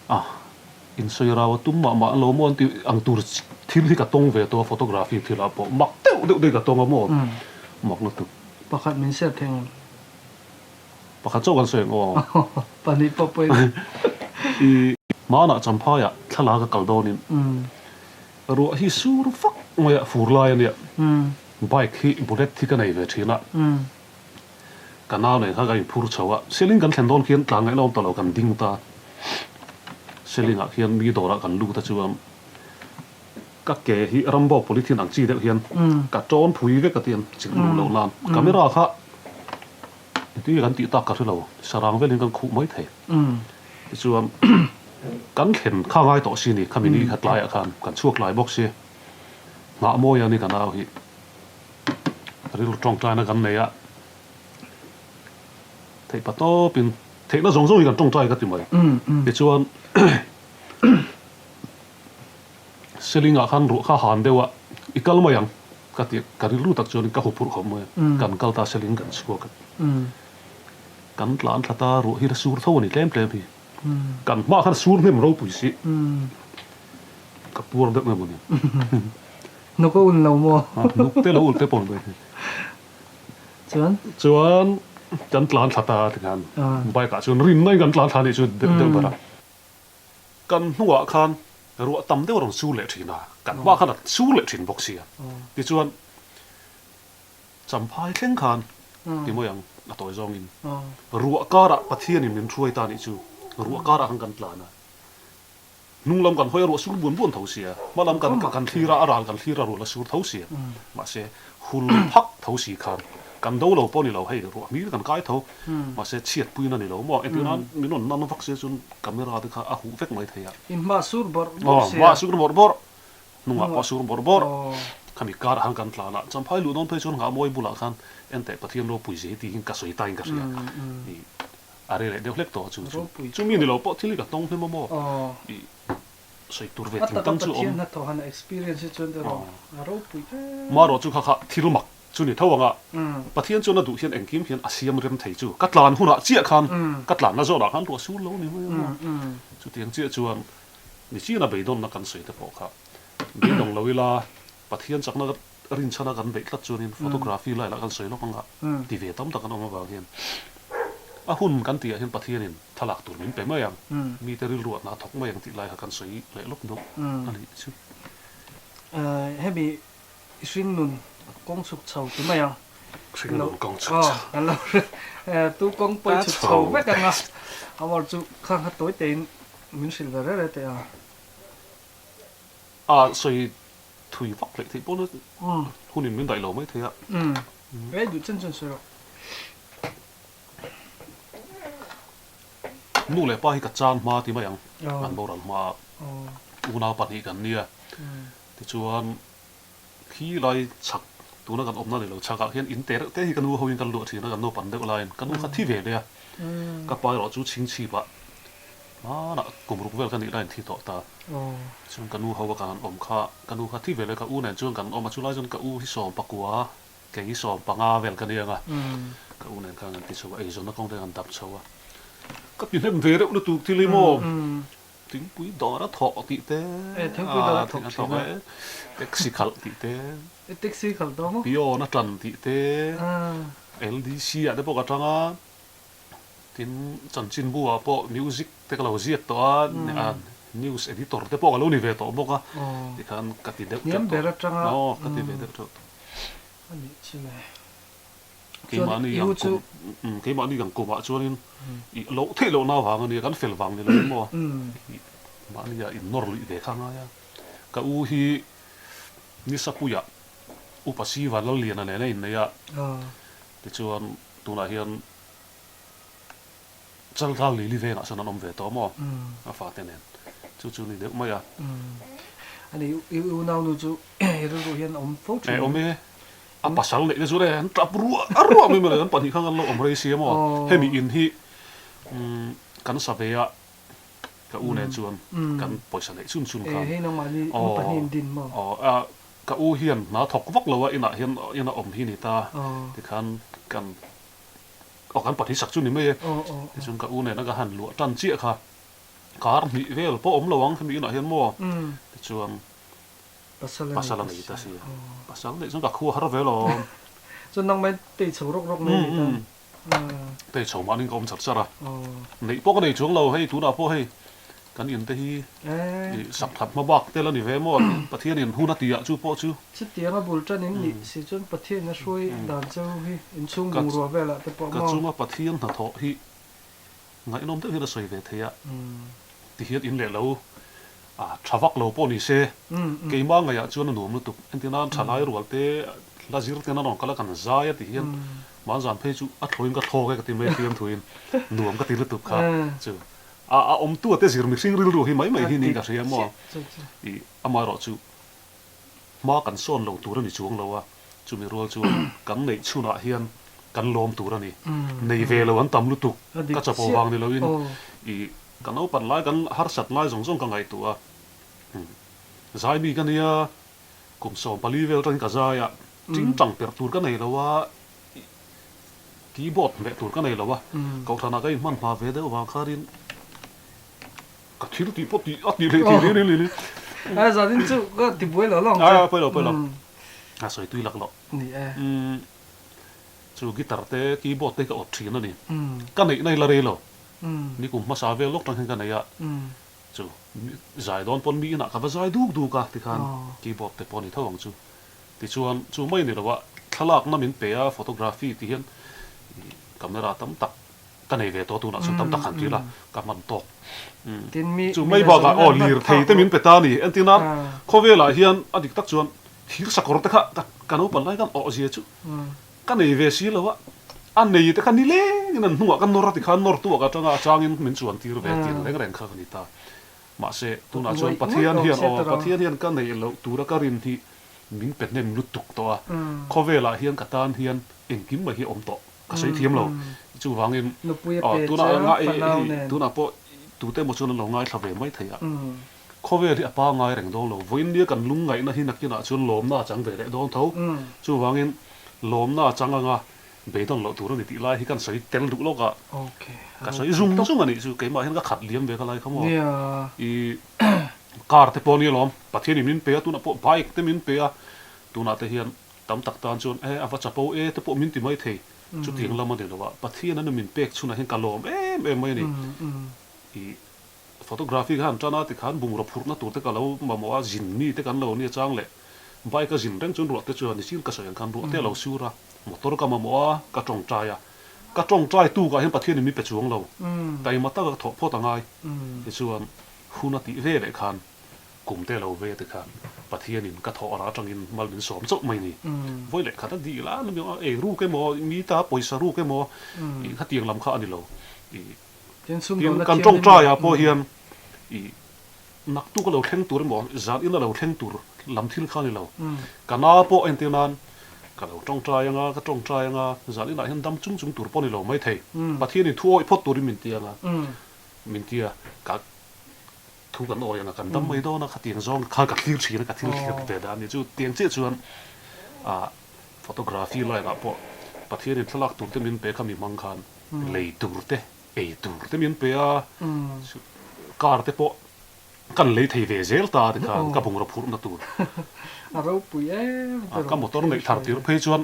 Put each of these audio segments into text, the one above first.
A, insawi rau a tum mah mah lo maw an ti ang tur thil hi ka tawng ve tawh a, photography thil ah pawh mak deuh deuh te hi ka tawng a maw, mak lutuk. Pakhat min share thei ang. Pakhat chauh kan sawi ang aw. Pahnih pawh pawi lo. I hmanah Champhaiah thlalak ka kal dawnin ruah hi sur vak mai a, fur lai a nia. Bike hi bullet hi ka nei ve thin a. Ka nau nen kha kan inphur chho a, Seling kan thlen dawn khian tlan ngaihna awm ta lo kan ding ta. Selingah khian mi dawrah kan lut a chuan ka ke hi Rambo polythene ang chi deuh hian ka tawn phui vek a tian chilh luh loh nan camera kha engtin nge kan tih tak ka hre lo, sarang velin kan khuh mai thei. Tichuan kan thlen kha ngai tawh si ni, khami ni kha tlaiah khan kan chhuak tlai bawk si. Nghah mawi a ni ka nau hi. Rilru tawngtaina kan nei a, theih pa tawpin theihna zawng zawng hi kan tawngtai ka ti mai. Tichuan Seling ah khan ruah kha han deuh a, i kal mai ang ka ti, ka rilru tak chuan ka huphurh khawp mai a, kan kal ta Seling kan chhuak a, kan tlan thla ta ruah hi la sur tho a ni tlem tlem hi, kan hmaah khan sur hnem ropui si, ka puar deuh nge mawni. Nuk a ul lo maw? Nuk te lo ul te pawh ni. Chuan? Chuan kan tlan thla ta ti khan bike ah chuan rin mai kan tlan thla nih chu deuh deuh ber a. Kan hnuah khan ruah tam deuh a rawn sur leh thin a, kan hma khan a sur leh thin bawk sia. Tichuan Champhai thleng khan ti mawi ang a tawi zawngin ruah karah Pathianin min hruai ta nih chu ruah karah khan kan tlan a. Hnung lam kan hawi a ruah sur buan buan tho sia, hma lam kan kan thlir a, a ral kan thlir a ruah la sur tho sia. Mahse, hul phak tho si khan kan do lo pawh ni lo, hei ruah hmir kan kai tho. Mahse, chhiatpuina ni lo maw? Engtin nan min rawn nan vak sia chuan camera te kha a huh vek mai thei a. In hma sur bawrh bawrh sia. Hma sur bawrh bawrh, hnungah pawh sur bawrh bawrh. Khami karah khan kan tlan a, Champhai luh dawn phei chuan Nghahmawi bulah khan enteh Pathian ropui zia hi tiin ka sawi tain ka hria. A rei leh deuh hlek tawh a chu chu. Chumi ni lo pawh thil hi ka tawng hnem a maw? I sawi tur ve ting tang chu awm. Marawh chu kha kha thil mak chu ni tho ang a, Pathian chuan a duh hian engkim hian a siam rem thei chu. Ka tlan hunah chiah khan ka tlanna zawnah khan ruah sur lo ni mai a maw? Chutiang chiah chuan ni chian a beidawnna kan sawi te pawh kha beidawng lo ila Pathian chakna rinchhana kan beih tlat chuanin photography lai lah kan sawi lawk anga ti ve tam tak an awm avang hian a hun kan tihah hian Pathianin thlalak tur min pe mai ang, mite rilruah hna thawk mai ang tih lai kha kan sawi leh lawk deuh a nih chu. Hemi hringnun kawng chhuk chho ti mai ang. Hringnun kawng chhuk chho. Kan lo tu kawng pawi chhuk chho vek anga amor chu khang kha tawi tein min hrilh ve rere teh a. A sawi Thui vak leh theih pawn hunin min daih lo mai thei a. Rei duh chen chen sawi rawh. Nu leh pa hi ka chan hma ti mai ang. An boral hma a. Unau pahnih kan nia. Tichuan khi lai chhak tuna kan awmna ni lo chhakah hian in te reuh te hi ka nu hoin kan luah thin a kan naupan deuh laiin ka nu kha thi ve leh a. Ka pa erawh chu chhingchhip ah Hmanah kum ruk vel ka nih laiin thi tawh ta. Chuan ka nu ho a kan awm kha, ka nu kha thi ve leh ka u nen chuan kan awm a, chulai chuan ka u hi 19, kei hi 15 vel ka ni ang a, ka u nen khan kan ti chho a, eizawnna kawng te kan dap chho a. Ka ti hnem ve reuh lutuk thil hi maw, thingpui dawr a thawh tih te, taxi khalh tih te, peon a tan tih te, LDC ah te pawh ka tang a. Tin, chanchinbu ah pawh music te ka lo ziak tawh a, news editor te pawh ka lo ni ve tawh bawk a, tikhan ka ti deuh teuh tawh. Aw, ka ti ve deuh teuh tawh. Keimahni ang kum, keimahni ang kumah chuanin i loh theih lohna avang a nia, kan fel vang ni lo maw? Mahnia innawr luih ve kha a ngai a. Ka u hi Nisapuiah Upa Siva Lalliana nen a innei a, tichuan tunah hian Chaltlang Lili vengah sawn an awm ve tawh maw? A fate nen. Chu chu ni deuh mai a. Ani i unaunu chu i rilru hian a awm fo thin. E awm e. A pasal neih te chu le an tap ruah a ruah mai mawle kan pahnih khan kan lo awm rei si a maw? Hemi in hi kan sa ve a ka u nen chuan kan pawisa neih chhun chhun khan. E hei nangmahni u pahnih in din maw? Aw ka u hian hna thawk vak lo a inah hian ina awm hi ni ta tikhan kan Aw kan pahnih sak chu ni mai e. Tichuan ka u nena ka han luah tan chiah kha. Kar hnih vel pawh awm lo ang hemi inah hian maw? Tichuan pasal a nei ta si a. Pasal neih chuan ka khua har ve lo. Chuan nangmah in tei chho rawk rawk mai a ni ta. Tei chho mahni ka awm char char a. Neih pawh ka nei chuang lo hei tunah pawh hei kan in te hi sak that hma bak tel a ni ve maw? Pathianin hun a ti ah chu pawh chu. Chutianga bul tan in nih si chuan Pathianin a hruai dan cheu hi inchhung bungrua velah te pawh maw? Ka chunga Pathian hnathawh hi Ngaihnawm deuh hian a sawi ve thei a, tihian in leh lo a tha vak lo pawh ni se, keimah ngaihah chuan a nuam lutuk. Entir nan thalai rual te hla zir ten a rawn kal a kan zai a tihian hmanzan phei chu a thlawin ka thlawk e ka ti mai a fiamthuin nuam ka ti lutuk kha chu a a awmtu a te zir mihring rilru hi mai mai hi niin ka hria maw i amaherawhchu Hma kan sawn lo tur a ni chuang lo a, chumi rual chuan kan neih chhunah hian kan lawm tur a ni. Nei ve lo an tam lutuk, ka chapo vang ni loin i ka naupan lai kan harsat lai zawng zawng ka ngaihtuah a. Zai mi ka nia, kum 14 vel atangin ka zai a, ting tang perh tur ka nei lo a, keyboard hmeh tur ka nei lo a, kohhranah ka inhman hma ve deuh vang khanin Ka thil tih pawh tih a tih leh tih reng reng ni. A zanin chu ka ti buai lo lo ang che. A pawi lo pawi lo. A sawi tui lak loh. Ni e. Chu guitar te keyboard te ka awt thin a ni. Ka neih na i la rei lo. Ni kum hmasa vel lawk tang hian ka nei a. Chu zai dawn pawn mi inah ka va zai duk duk a tikhan keyboard te pawh a ni tho ang chu. Tichuan chu mai ni lo a thlalakna min pe a photography ti hian camera tam tak Ka nei ve tawh tunah chuan tam tak han tir a, ka hman tawk. Chu mai bakah aw lirthei te min pe ta a ni. Entirna khawvelah hian a dik tak chuan thir sakawr te kha ka naupan lai khan awhzia chu ka nei ve si lo a, a nei te kha nilengin an hnungah ka nawr a tikhan nawr tuak atanga a changin min chuan tir ve tir reng reng kha ka ni ta. Mahse tunah chuan Pathian hian aw Pathian hian ka neih loh tura ka rin hi min pe hnem lutuk tawh a, khawvelah hian ka tan hian engkim mai hi a awm tawh. Ka sawi thiam lo. Chuvangin tunah hei tunah pawh tute emaw chuan an lo ngaithla ve mai thei a. Khawvel hi a pangai reng dawn lo. Vawiin nia kan lungngaihna hi nakinah chuan lawmna a chang ve leh dawn tho. Chuvangin lawmna a chang anga beidawn loh tur a ni tih lai hi kan sawi tel duh lawk a. Ka sawi zung zung a nih chu keimah hian ka khat liam ve kha lai kha maw. I car te pawh a nia lawm. Pathianin min pe a, tunah pawh bike te min pe a. Tunah te hian Tam tak tan chuan e a va chapo e te pawh min ti mai thei. Chutiang lam a ni lo a, Pathian an min pek chhunah hian ka lawm em em mai a ni. I photography kha han tan a tikhan bungraw phurhna tur te ka lo mamawh a, zin mi te kan lo nia chang leh bike a zin reng chuan ruah te chuan nichin ka sawi ang khan ruah te a lo sur a, motor ka mamawh a, ka tawngtai a. Ka tawngtai tukah hian Pathianin min pe chuang lo. Taima taka ka thawh phawt a ngai. Tichuan hun a tih ve leh khan Kum te lo ve te khan Pathianin ka thawh rah atangin mal min sawm chauh mai ni. Vawi leh khat a dih la na miau a, ei ruk emaw, mi ta pawisa ruk emaw ih khatiang lam kha a ni lo. Ih tin kan tawngtai ah pawh hian ih naktuk a lo thleng tur emaw, zan in a lo thleng tur lam thil kha a ni lo. Ka na pawh entir nan ka lo tawngtai anga, ka tawngtai anga, zan inah hian dam chung chung tur pawh a ni lo maithei. Pathianin thu awih phawt turin min ti anga, min ti a, ka Thu kan awi ang a, kan dam mai dawn a, khatiang zawng kha ka thlir thin a, ka thil thlir ve dan a ni. Chu tiang chiah chuan ah photography line ah pawh Pathianin thlalak tur te min pe kha mi hmang khan lei tur te, ei tur te min pe a, car te pawh kan lei thei ve zel ta tikhan ka bungraw phurhna tur. A ropui em ber. Ka motor neih thar tir phei chuan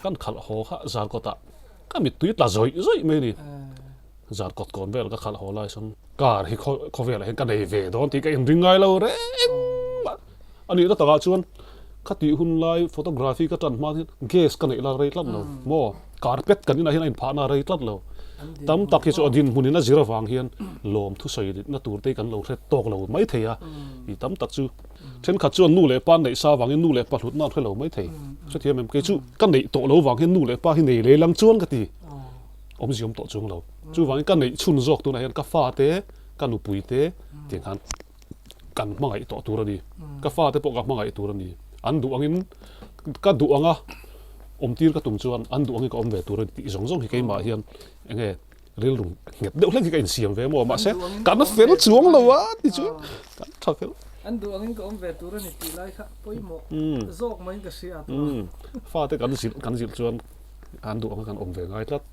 kan khalh haw kha zarkawtah ka mittui tla zawih zawih mai a ni. Zan kawt kawn vel ka khalh haw lai sawn car hi khawvelah hian ka nei ve dawn tih ka inring ngai lo reng a. A nihna takah chuan khatih hun lai photography ka tan hma hian gas ka neih la rei tlat lo maw? Carpet kan inah hian a inphahna a rei tlat lo. Tam tak hi chu a dinhmunin a zir avang hian lawm thusawi na tur te hi kan lo hre tawk lo mai thei a. Ih tam tak chu thenkhat chuan nu leh pa an neih sa avangin nu leh pa hlutna an hre lo mai thei. Hrethiam em? Kei chu ka neih tawh lo vang hian nu leh pa hi nei lei lang chuan ka ti. Awmzia awm tawh chuang lo. Chuvangin ka neih chhun zawk tunah hian ka fate, ka nupui te tiang khan kan hmangaih tawh tur a ni. Ka fate pawh ka hmangaih tur a ni. An duh angin ka duh anga awmtir ka tum chuan an duh angin ka awm ve tur a ni tih zawng zawng hi keimah hian eng nge rilru nghet deuh hlek hi ka insiam ve maw mahse ka na fel chuang lo a ti chu ka tha fel. An duh angin ka awm ve tur a ni tih lai kha pawimawh zawk maiin ka hria a. Fate kan zilh kan zilh chuan An duh anga kan awm ve ngai tlat.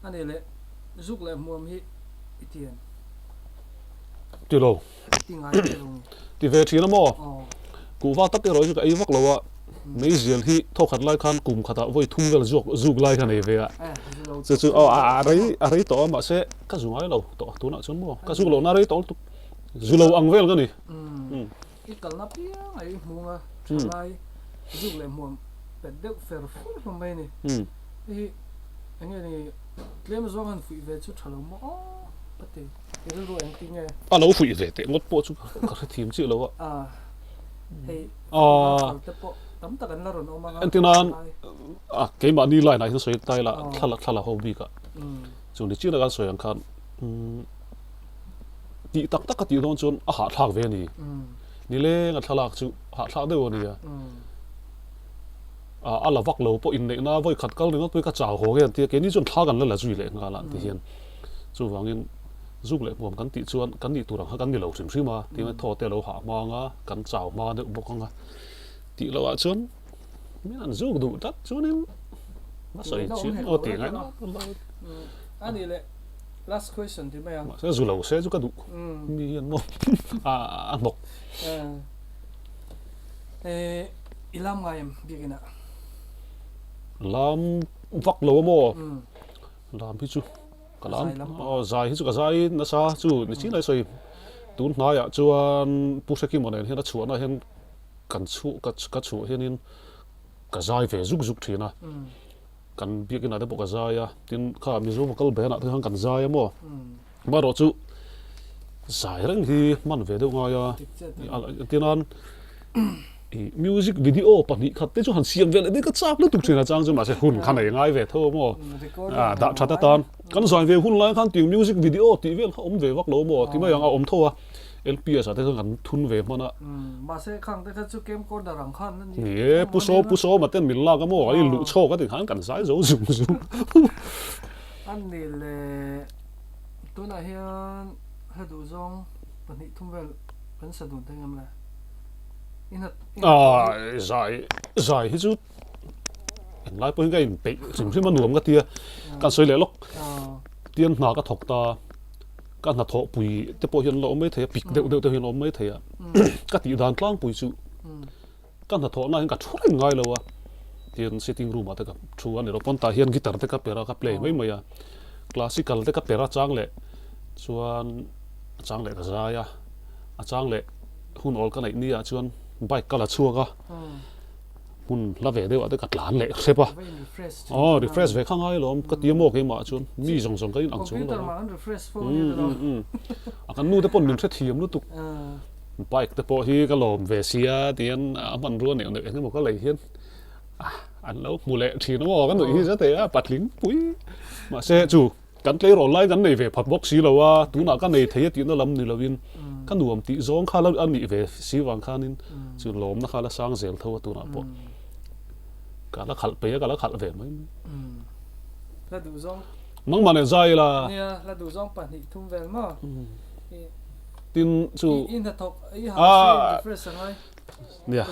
A nih leh zuk leh hmuam hi. i ti em? Ti lo. Ti ngai ve lo nge? Ti ve thin a maw? Kuhva tak erawh hi chu ka ei vak lo a, meizial hi thawkhat lai khan kum khatah vawi thum vel zuak zuk lai kha nei ve a. Chu chu aw a rei a rei tawh a mahse ka zu ngai lo tawh tunah chuan maw ka zuk lohna rei tawh lutuk zu lo ang vel ka ni. I kalna piang a i hmung a thalai zuk leh hmuam pet deuh fer fur hlawm mai a ni. Hei hi eng nge ni tlem zawng han fuih ve chu tha lo maw aw ka ti. I rilru eng ti nge? A lo fuih ve teh ngawt pawh chu ka hrethiam chiah lo a. Hei kal te pawh tam tak an la rawn awm ang a. Entir nan a keimahni line ah hian sawi ta ila thla thla ho bik ah chu ni chiah na kan sawi ang khan Tih tak tak a tih dawn chuan a hahthlak ve a ni. Nileng a thlalak chu hahthlak deuh a nia. A la vak lo pawh inneihna vawi khat kal ringawt pawhin ka chau haw nge an ti a, keini chuan thla kan la la zui leh nghal a ti hian. Chuvangin zuk leh hmuam kan tih chuan kan nih tur ang kha kan ni lo hrim hrim a, tin thaw te a lo hah hma ang a, kan chau hma deuh bawk ang a. Tih loh ah chuan min an zuk duh tlat chuanin a sawi chiang aw tih ngaihna a ni leh. Last question ti mai ang. Mahse zu lo se chu ka duh. Mi hian maw a a hnawk. Eh i lam ngai em biakin ah? Lam vak lo a maw? Lam hi chu ka lam aw zai hi chu ka zai nasa chu ni chin lai sawi tun hnaiah chuan Pu Hrekima nen hian a chhuahna hian kan chhuah ka chhuah hianin ka zai ve zuk zuk thin a. Kan biakin ah te pawh ka zai a, tin kha Mizo vocal band ah te khan kan zai a maw? Amaherawh chu zai reng hi hman ve deuh ngai a, tin an ih music video pahnih khat te chu han siam ve leh deuh ka chak lutuk thin a chang chu mahse hun kha nei ngai ve tho a maw? Dah that atan kan zai ve hun lai khan tiang music video tih vel kha awm ve vak lo a maw ti mai ang a awm tho a. LPS ah te chuan kan thun ve hman a. Mahse khang te kha chu camcorder ang khan a ni. Ni e, Pu Saw, Pu Sawma ten min lak a maw, an inluh chhawk a ti khan kan zai zo zung zung. A ni le, tunah hian hla duh zawng pahnih thum vel kan sa dun thei ngam le. I hna, i hna Ah, zai, zai hi chu englai pawhin ka inpeih hrim hrim a nuam ka tia, kan sawi leh lawk. Tian hna ka thawk ta. Ka hnathawh pui te pawh hian an la awm mai thei a, pik deuh deuh te hian an awm mai thei a. Ka tih dan tlangpui chu ka hnathawhna hian ka thu reng ngai lo a, tin sitting room ah te ka thu a ni lo pawn tah hian guitar te ka per a, ka play mai mai a, classical te ka per a chang leh chuan a chang leh ka zai a, a chang leh hun awl ka neih ni ah chuan bike ka la chhuak a. Hmun hla ve deuh ah te ka tlan leh hrep a. Aw refresh ve kha ngai alawm ka ti a maw keimah ah chuan mi zawng zawng ka inang chuang lo a. A kan nu te pawn min hrethiam lutuk. Bike te pawh hi ka lawm ve sia tihian a hmanrua neuh neuh eng emaw ka lei hian an lo hmu leh thin a maw ka nuih hi zet e a patling pui. Mahse chu. Kan tleirawl lai kan nei ve phat bawk si lo a, tunah ka nei thei a tihna lam ni loin ka nuam tih zawng kha la a nih ve si vang khanin chu lawmna kha la sang zel tho a tunah pawh ka la khalh peih a, ka la khalh ve mai mai. Hla duh zawng. Nangmah nen zai ila. Nia, hla duh zawng pahnih thum vel maw? Tin chu. I hnathawk i hah si refresh a ngai. Nia,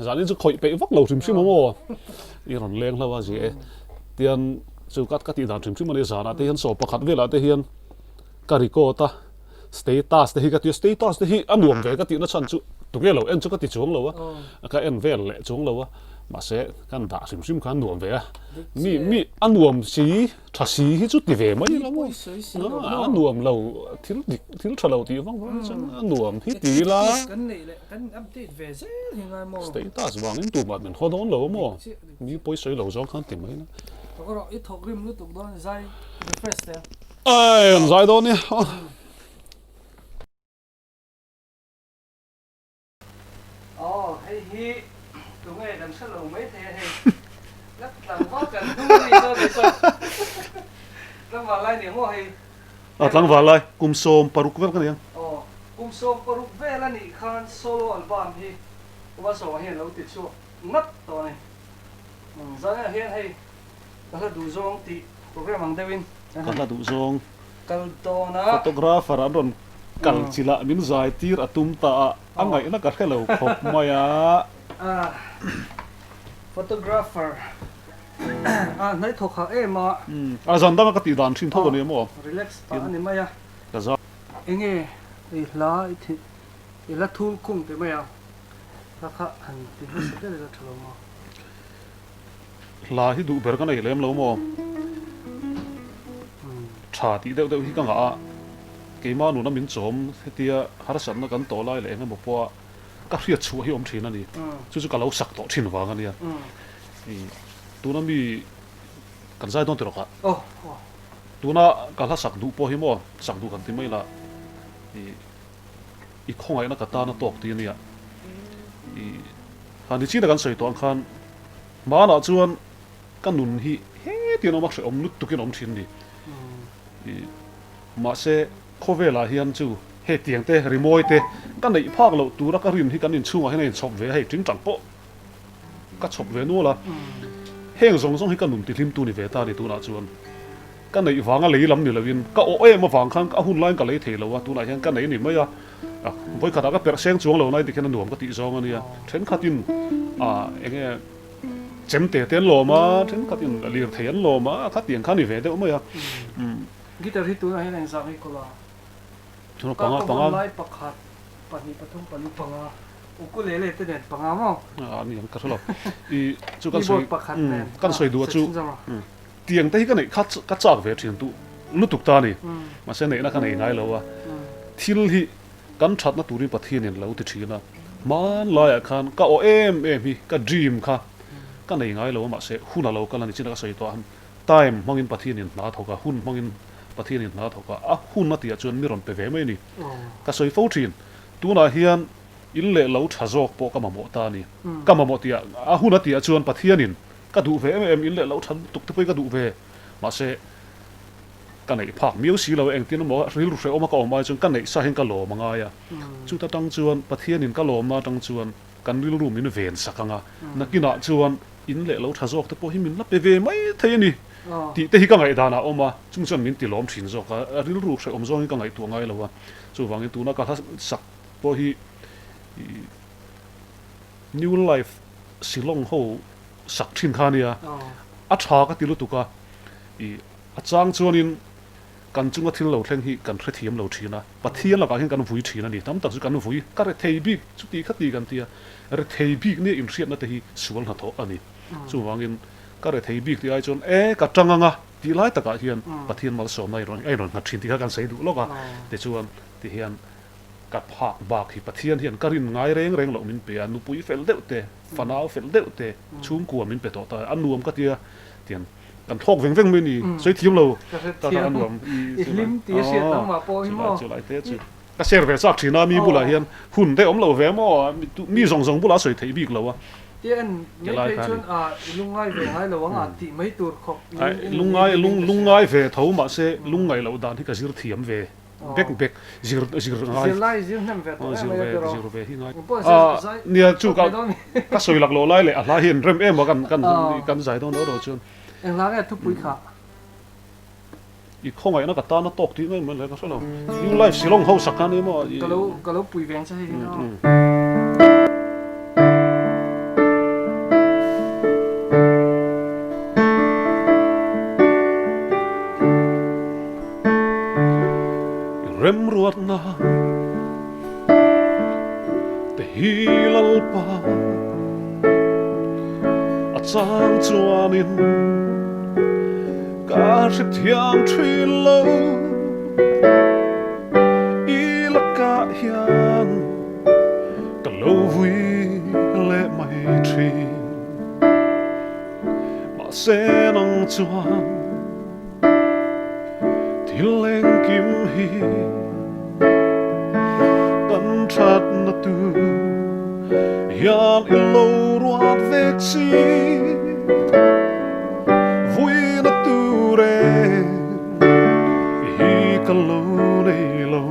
zanin chu khawih peih vak lo hrim hrim a maw? I rawn leng hlauh a zia e. Tian chu ka ka tih dan hrim hrim a ni, zanah te hian saw pakhat velah te hian ka record a, status te hi ka ti a, status te hi a nuam ve ka tihna chhan chu tunge lo en chu ka ti chuang lo a, ka en vel leh chuang lo a, mahse kan dah hrim hrim kha a nuam ve a, mi mi a nuam si. Tha si hi chu ti ve mai lo maw? A nuam lo, thil dik, thil tha lo tih vang vang chuan a nuam hi ti ila. Status vangin tumah min haw dawn lo a maw? Mi pawi sawi lo zawng khan ti mai ila. Ai, an zai dawn nia. Aw hei hi tunge kan hre lo mai thei a hei la tlangval kan hnung a ni chuan kei chuan tlangval lai ni ang aw hei. A tlangval lai kum 16 vel ka ni ang. Aw kum 16 vel a nih khan solo album hi Umalsawma hian lo ti chhuak ngat tawh a ni. Zanah hian hei ka hla duh zawng tih program ang deuhin. Ka hla duh zawng. Kal dawn a. Photographer an rawn kal chilh a, min zai tir a tum ta a, a ngaihna ka hre lo khawp mai a. Photographer a hnaithawk hah em a. A zan danga ka tih dan thin tho a ni maw? Relax pah a ni mai a. Ka Enge i hla i thih i hla thul khung teh mai ang kha kha han ti hmasa ber ila tha lo maw? Hla hi duh ber ka nei lem lo maw? Tha tih deuh deuh hi ka ngah a, keimah nuna min chawm hetia harsatna kan tawh lai leh eng emaw pawha ka hriat chhuah hi awm thin a ni. Chu chu ka lo sak tawh thin vang a nia. Tuna mi kan zai dawn tih rawh kah. Tuna ka hla sak duh pawh hi maw sak duh kan ti mai la i i khawngaihna ka tan a tawk tih a nia. I han ni chin a kan sawi tawh ang khan hmanah chuan ka nun hi hetiang awm a hrehawm lutuk in a awm thin a ni. I mahse khawvelah hian chu hetiang te rimawi te ka neih phak loh tura ka rin hi kan inchhungah hian a inchhawp ve a hei tingtang pawh Ka chhawp ve nual a, heng zawng zawng hi ka nun tihlimtu ni ve ta a ni tunah chuan. Ka neih vanga lei lam ni loin ka awh em avang khan a hun laiin ka lei thei lo a, tunah hian ka nei ni mai a, vawikhatah ka perh seng chuang lo na inti khian a nuam ka tih zawng a nia. Thenkhatin ah eng nge chemte te an lawm a, thenkhatin lirthei an lawm a, khatiang kha a ni ve deuh mai a. Guitar hi tunah hian engzah nge kawl a? Ka ka vawn lai pakhat, pahnih, pathum, pali, panga. Ukulele te nen panga maw? A ni ang ka hre lo. I chu kan sawi pakhat nen kan sawi duh a chu tiang te hi ka neih kha ka chak ve thin tu lutuk ta a ni. Mahse neihna ka nei ngai lo a. Thil hi kan thatna turin Pathianin lo ti thin a. Hmanlaiah khan ka aw em em hi ka dream kha ka nei ngai lo a mahse hun a lo kal a ni chin a ka sawi tawh a. Time hmangin Pathianin hna thawk a, hun hmangin Pathianin hna thawk a, a hun a tihah chuan mi rawn pe ve mai a ni. Ka sawi fo thin. Tunah hian in leh lo tha zawk pawh ka mamawh ta a ni. Ka mamawh tihah, a hun a tihah chuan Pathianin ka duh ve em em, in leh lo tha lutuk te pawhin ka duh ve. Mahse, ka neih phak miau si lo, engtin emaw rilru hrehawma ka awm ai chuan ka neih sa hian ka lawm a ngai a. Chuta tang chuan Pathianin ka lawmna atang chuan kan rilru min ven sak ang a, nakinah chuan in leh lo tha zawk te pawh hi min la pe ve mai thei a ni tih te hi ka ngaihdanah a awm a, chung chuan min ti lawm thin zawk a, rilru hrehawm zawngin ka ngaihtuah ngai lo a. Chuvangin tuna ka hla sak pawh hi New Life Shillong ho sak thin kha a nia, a tha ka ti lutuk a, ih a chang chuanin kan chunga thil lo thleng hi kan hrethiam lo thin a, Pathian lakah hian kan vui thin a ni, tam tak chu kan vui, ka rethei bik chuti kha ti kan ti a, rethei bik nia inhriatna te hi sual hnathawh a ni, chuvangin ka rethei bik tih ai chuan e ka tang anga, Tih lai takah hian Pathian malsawmna i rawn a inrawn nghat thin tih kha kan sawi duh lawk a, tichuan tihian ka phak bak hi Pathian hian ka rin ngai reng reng loh min pe a, nupui fel deuh te, fanau fel deuh te, chhungkua min pe tawh ta, a nuam ka tia tian kan thlawk veng veng mai ni, sawi thiam lo ta a nuam i chulai chulai te chu ka share ve chak thin a, mi bulah hian hun te awm lo ve maw, mi zawng zawng bulah a sawi theih bik lo a. Tia en mai phei chuan a i lungngai ve ngai lo ang a tih mai tur khawp in lungngai lungngai ve tho mahse lungngaih loh dan hi ka zir thiam ve bek bek zir zir ngai zirlai zir hnem ve tawh em mai a tiraw zir ve hi ngai a nia chu ka ka sawi lak loh lai leh a hla hi an rem em a kan kan kan zai dawn lo chuan eng hla nge thupui kha. I khawngaihna ka tan a tawk tih mai mai le ka hre lo. New Life Shillong ho sak kha ni maw? Ka lo ka lo pui veng che hei hi aw. Remruatna te hi Lalpa a chang chuanin Ka hrethiam thin lo i lakah hian ka lo vui leh mai thin. Mahse nang chuan thil engkim hi kan thatna tur hian i lo ruat vek si. Vuina tur e hi ka lo nei lo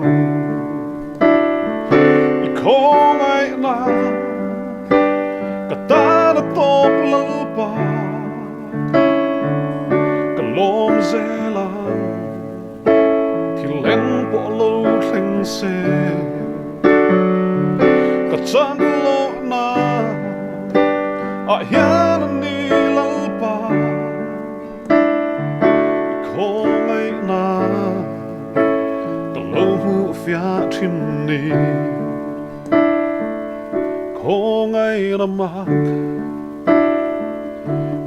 I khawngaihna ka tan a tawp lalpa Ka lawm zel ang thil eng pawh lo thleng se Ka chan lohna ah hian a ni Lalpa i khawngaihna ka lo hmu. hmuh fiah thin ni. Khawngaihna mak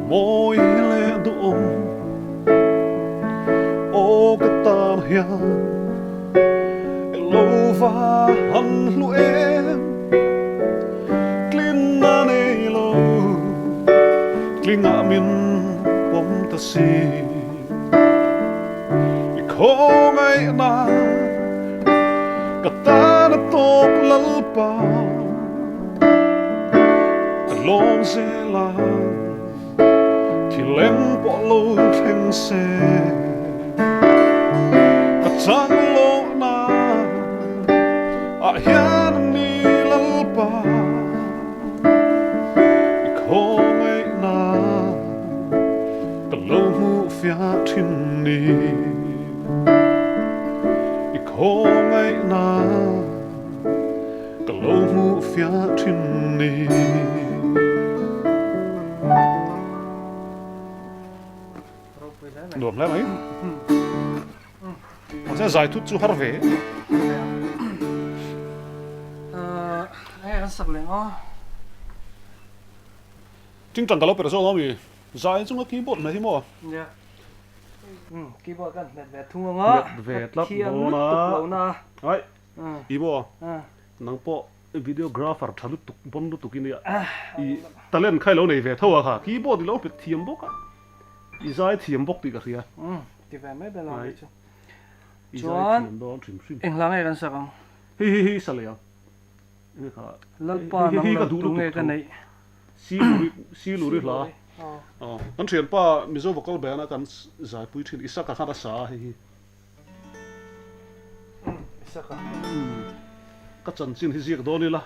mawi leh duhawm aw ka tan hian i lo va han hlu em tlinna nei lo tlingah min pawm ta si. I khawngaihna ka tan a tawp Lalpa ka lawm zel a thil eng pawh lo thleng se ka chang lohna ah hian a ni Lalpa i khawngaihna Ka lo hmuh fiah thin ni i khawngaihna Ka lo hmuh fiah thin ni. Nuam hle mai. Mahse zai thut chu har ve. Enge kan sak leh ang aw. Tingtang ka lo per zawk a mi. Zai chunga keyboard hmet hi maw? Nia. Umm keyboard kan hmet ve thung ang a. Hmet ve tlat dawn a. Ka thiam lutuk lo na. Ai. I maw? Nang pawh videographer tha lutuk bon lutuk i nia. I talent kha i lo nei ve tho a kha. Keyboard i lo hmet thiam bawk a. I zai thiam bawk tih ka hria. Umm ti ve mai bel ang chu. I zai thiam dawn hrim hrim. Eng hla nge kan sak ang? Hi hi hi sa leh ang. Lalpa nang lo tu nge ka neih. Siluri hla kan thianpa Mizo vocal band a kan zaipui thin Isaka khan a sa a hei hi. Isaka. Ka chanchin hi ziak dawn ila.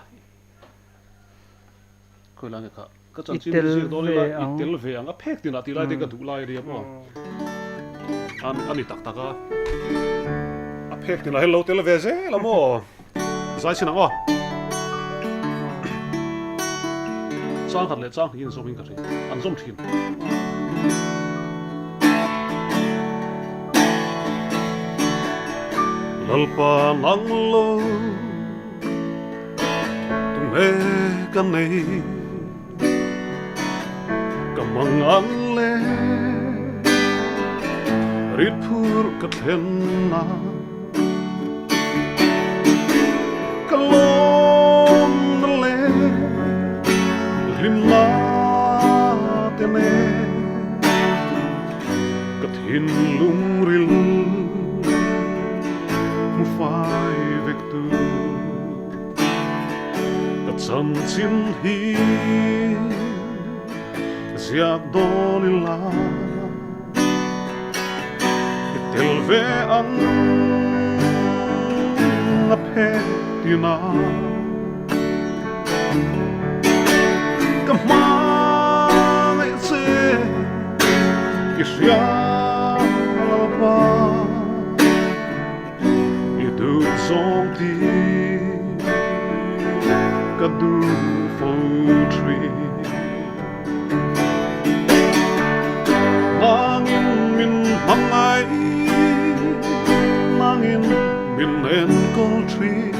Khawi lai nge kha. Ka chanchin hi ziak dawn ila i tel ve ang a phek tinah tih lai te ka duh lai a nia maw. A ni tak tak a. A phek tinah hian lo tel ve zel a maw. Zai chhin ang aw. Chang khat leh chang hnih in zawm in ka hria. An zawm thin. Lalpa nang lo tunge ka nei ka mangang le rit phur ka thlen na. Ka lawm na le hlimna te nen ka thinlung ril hmu fai vek tu ka chanchin hi ziak dawn ila. I tel ve ang a phet tina Ka hmangaih che i hria Lalpa I duh zawng ti ka duh fo thin. Nangin min hmangaih, nangin min enkawl thin.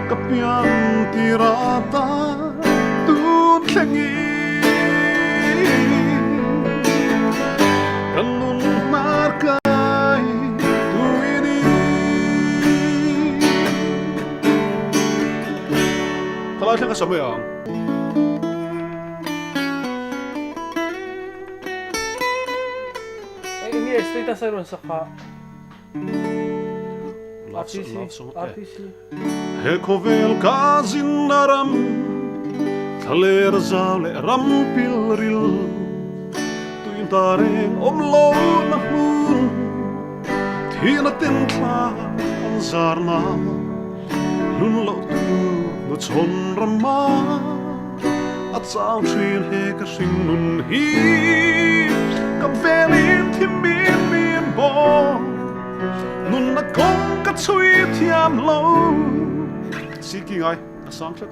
Ka pian tir ata tun thlengin ka nun hnar kai tuin i. Thalai thleng a sa mai ang. Eng nge status a rawn sak kha? RTC, RTC. He khawvel ka zinna ram, thlaler zau leh ram pilril, tuinta reng awm lo na hmun, thihna ten thla an zarna. Lun loh tu nu chhawn rama a chau thin he ka hring nun hi ka velin thi min min bawk nunna kawng ka chhui thiam lo si ki ngai a sang tlat.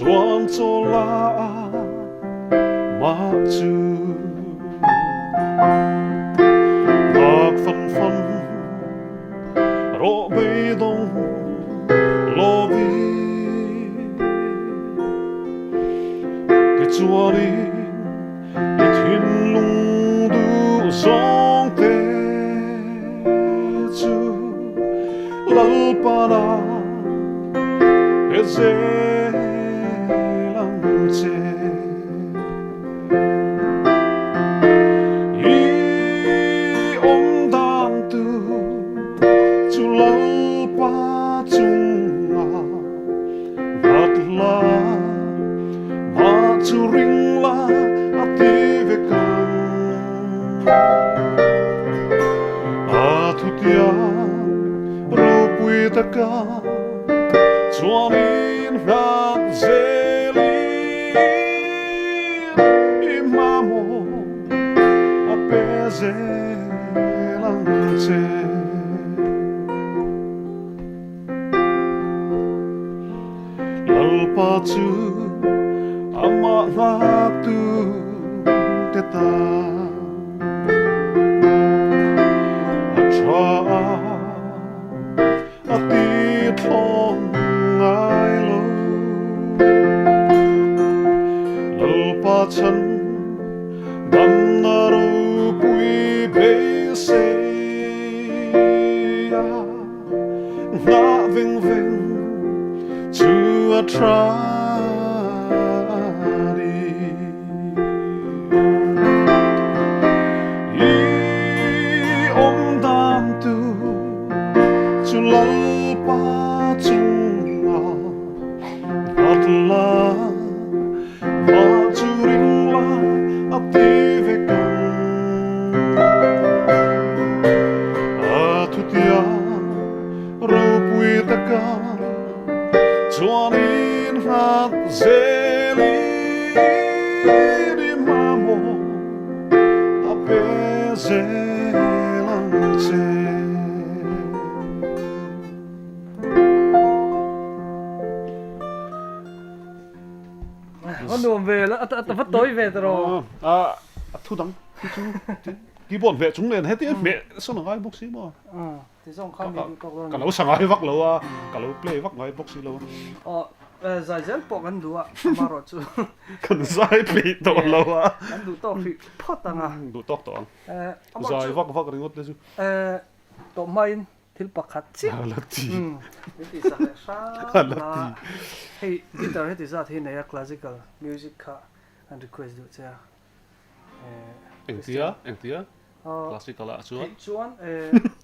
Chuan chaw la mah chu Nghak fan fan rawh beidawng lovin Tichuanin i thinlung duh zawng te chu Lalpana pe zel ang che. I awm dan tur chu Lalpa chungah nghat la, mah chu ring la a ti vek ang. A thutiang ropui taka chuanin nghat zelin i hmamawh a pe zel ang che. Lalpa chu amah nghaktu te tan a tha a, a ti thlawm ngai lo. Lalpa chhan damna ropui beisei a. Nghah veng veng chu a tha ni. I awm dan tur chu Lalpa chungah nghat la, mah chu ring la a ti vek ang. A thutia ropui taka chuanin nghat zelin i mamawh a pe zel ang che. A nuam ve la, a va tawi ve ta rawh. A thu dang hi chu keyboard hmeh chung nen heti hmeh sawn a ngai bawk si maw? Ti zawng kha mi duh tawk dawn. Ka lo sa ngai vak lo a, ka lo play vak ngai bawk si lo a. Aw, zai zel pawh kan duh a, amaherawh chu. Kan zai peih tawh lo a. Kan duh tawk hrih phawt ang a. Duh tawk tawh ang. Zai vak vak ringawt te chu. Tawh hmain Thil pakhat chiah. A la ti. Min tih sak leh hram a. Hei guitar heti zat hi nei a classical music kha an request duh che a. Engtia? Engtia? Classical ah chuan? Theih chuan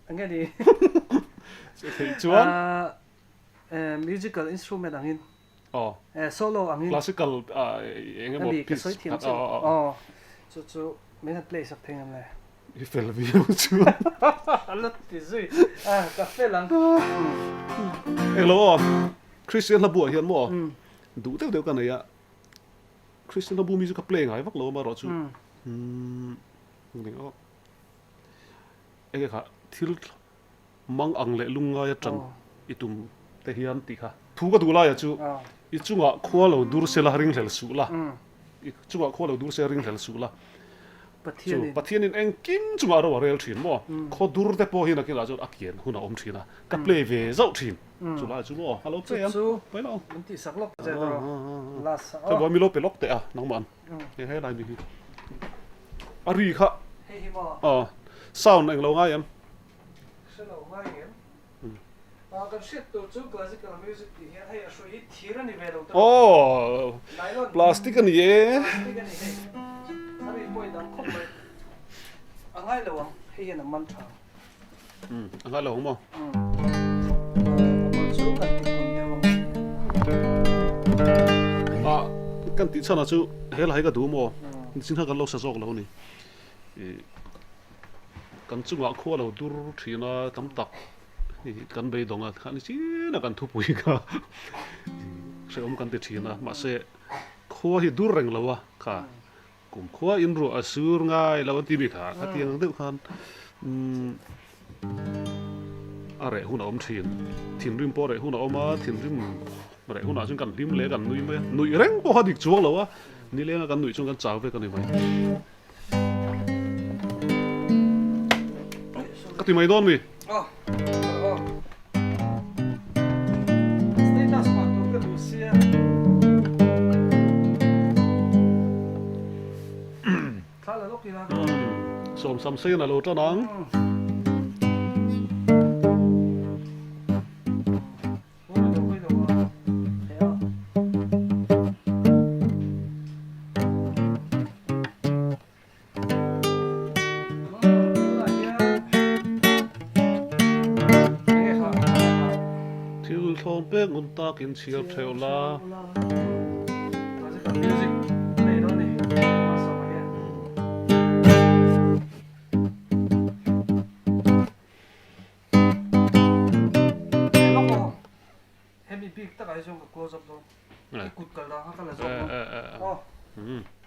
enge ni? Theih chuan? Musical instrument angin. Aw. Solo angin. Classical eng emaw piece. Ka sawi thiam chiah. Aw. Chu chu min han play sak thei ngam le. I fel viau chuan. A la ti zui. A, ka fel ang. Englo aw, Christian hla buah hian maw duh deuh deuh ka nei a, Christian hla bu mi chu ka play ngai vak lo amaherawh chu eng aw enge kha thil mang ang leh lungngai atang i tum te hian tih kha thu ka duh laia chu i chungah khua lo dur sela ringhlel suh la, i chungah khua lo dur sela ringhlel suh la. Chu Pathianin engkim chungah ro a rel thin maw? Khaw dur te pawh hi nakinah chuan a kian hun a awm thin a, ka play ve zauh thin. Chu lai chu maw? A lo play ang. Chu min tih sak lawk che tawh. Last aw. Hei mi lo pe lawk teh a nangmah an. Hei he lai mi hi. A ri kha. Hei hi maw? Aw. Sound englo ngai em? Hre lo ngai em? Kan hriat tur chu classical music tih hian hei a hrui hi thir a ni ve lo tawh. Aw, plastic a ni e. Plastic a ni hei. A ri pawh i dang khawp mai. A ngai lo ang, hei hian a man tha ang. Umm, a ngai lo ang maw? Umm, a bul chu kan ti kun deuh ang. Ah, kan tih chhanah chu he lai ka duh maw? Nichin kha kan lo sa zawk lo a ni. Kan chungah khua lo dur thin a tam tak kan beidawng a kha ni chin a kan thupui kha hrehawm kan ti thin a mahse khua hi dur reng lo a kha kum khua in ruah a sur ngai lo an ti mi kha khatiang ang deuh khan a reh hun a awm thin thinrim pawh reh hun a awm a thinrim. Reh hunah chuan kan hlim leh kan nui mai a, nuih reng pawh kha dik chuang lo a, nilenga kan nuih chuan kan chau vek a ni mai. Ka ti mai dawn mi? Sawmsam sen a lo tan ang. Thil thlawn pek ngun takin chhiar theuh la. Hemi bik takah hi chuan ka close up dawn. I kut kal dan kha ka la zawk dawn. Aw.